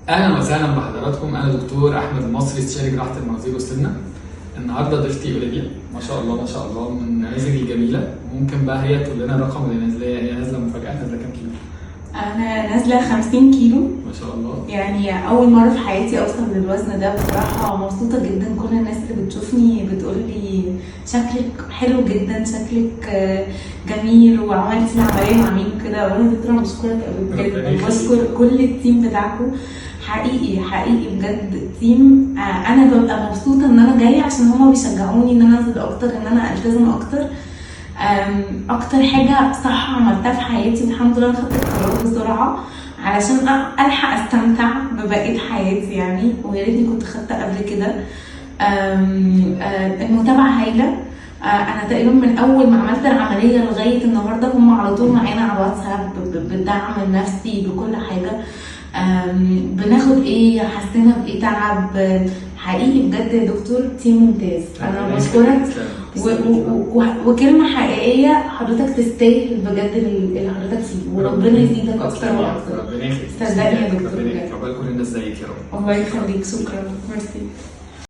اهلا وسهلا بحضراتكم. انا دكتور احمد المصري، استشاري جراحه المناظير والسمنه. النهارده ضيفتي اوليفيا، ما شاء الله ما شاء الله، من النماذج الجميله. ممكن بقى هي تقول لنا الرقم اللي نازله؟ هي نازله مفاجاه، نازله كام كيلو؟ انا نازله 50 كيلو. ما شاء الله. يعني اول مرة في حياتي اوصل للوزن ده. بصراحة مبسوطة جدا. كل الناس اللي بتشوفني بتقول لي شكلك حلو جدا، شكلك جميل، وعملتي العملية مع مين كده. وانا دكتورة بشكرك قوي ربنا بجد. يخليك. وبشكر كل ال team بتاعكم، حقيقي حقيقي بجد team. انا ببقى مبسوطة ان انا جاية عشان هما بيشجعوني ان انا انزل اكتر، ان انا التزم اكتر. اكتر حاجة صح عملتها في حياتي، والحمد لله انا خدت القرار بسرعة علشان الحق استمتع ببقية حياتي يعني، ويا ريتني كنت خدت قبل كده. المتابعة هايله. انا تقريبا من اول ما عملت العملية لغاية النهارده هم على طول معانا على الواتساب بالدعم النفسي، بكل حاجه. بناخد ايه، حسينا بايه، تعب. حقيقي بجد يا دكتور team ممتاز. انا ربنا بشكرك. يخليك. وكلمة حقيقية، حضرتك تستاهل بجد اللي حضرتك فيه، وربنا يزيدك أكتر وأكتر. ربنا يخليك. صدقني يا دكتور ربنا يخليك. بجد. عقبال كل الناس زيك يا رب. الله يخليك، شكرا، ميرسي.